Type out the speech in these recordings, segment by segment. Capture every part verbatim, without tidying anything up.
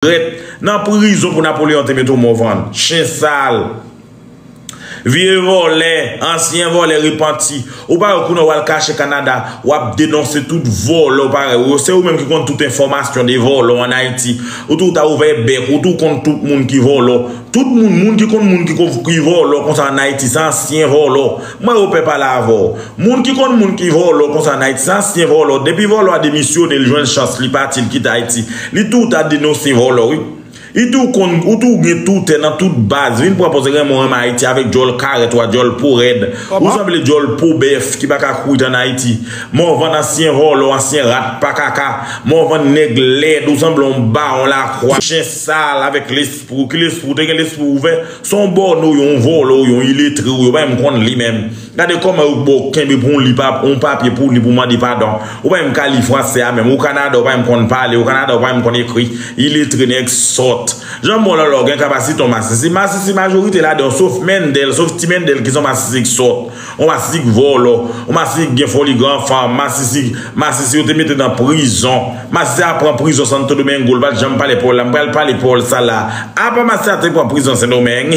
Rèt nan prizon pou Napoleon te mete w Morvan. Chen sal. Vye vòlè, ansyen vòlè repanti. Ou pa wè kounye a w al kache Kanada, w ap denonse tout vòlè parèy ou yo. Se ou menm ki konn tout enfòmasyon de vòlè ann Ayiti. Ou tou ta ouvè bèk, ou tou konn tout moun ki vòlè. Tout moun, moun ki konn moun ki, ki vòlè konsa ann Ayiti, se ansyen vòlè. Mwen wè w pè pale avè w. Moun ki konn moun ki vòlè konsa ann Ayiti, se ansyen vòlè. Depi vòlè a demisyone, li jwenn chans, li pati, li kite Ayiti. Li tou ta denonse vòlè, wi. Li tou konn, ou tou gen tou tè nan tout baz. Vin pran pòz renmen w renmen Ayiti avèk djòl karèt ou a, djòl po rèd. Ou sanble djòl po bèf ki pa ka kouri ann Ayiti. Morvan ansyen vòlè, ansyen rat pa kaka. Morvan nèg lèd, ou sanble yon bawon lakwa. Chen sal avèk lespri w. Ki lespri w? Te gen lespri ouvè. Se yon bòne w ye, yon vòlè w ye, yon iletre w ye, ou pa menm konn li menm. Gade kòman yo ba w kenbe pou w li pa, yon papye pou w li pou w mande padon. Ou pa menm ka li franse a menm. O Kanada, ou pa menm konn pale. O Kanada, ou pa menm konn ekri. Iletre, nèg sòt. Jan m wè w la, w gen kapasite yon masisi. Masisi majorite ladan yo, sof Mendel, sof ti Mendel ki se yon masisi k sòt. Yon masisi k vòlè. Yon masisi k gen foli gran fanm. Masisi, masisi yo te mete nan prizon. Masisi a pran prizon Santo Domingo, l pa t janm pale pawòl la. M pral pale pawòl sa la. Apa masisi a te pran prizon Sendomeng?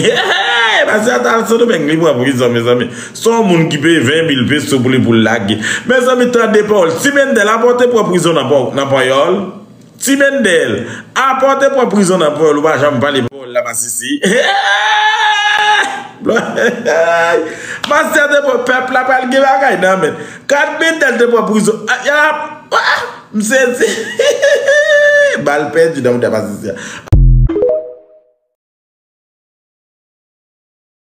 Masisi a t al Sendomeng, li pran prizon, mezanmi. Se yon moun ki peye ven mil peso pou li pou l lage. Mezanmi, tande pawòl. Ti Mendel, apa w te pran prizon nan pa-, nan Panyòl? Ti Mendel, apa w te pran prizon nan Panyòl, ou pa janm pale pawòl la, masisi? Masisi a te pran, pèp la pral gen bagay nan men. Kat Mendel te pran prizon. Ah, ah, ah, m sezi. Bal pèdi nan mouda masisi a.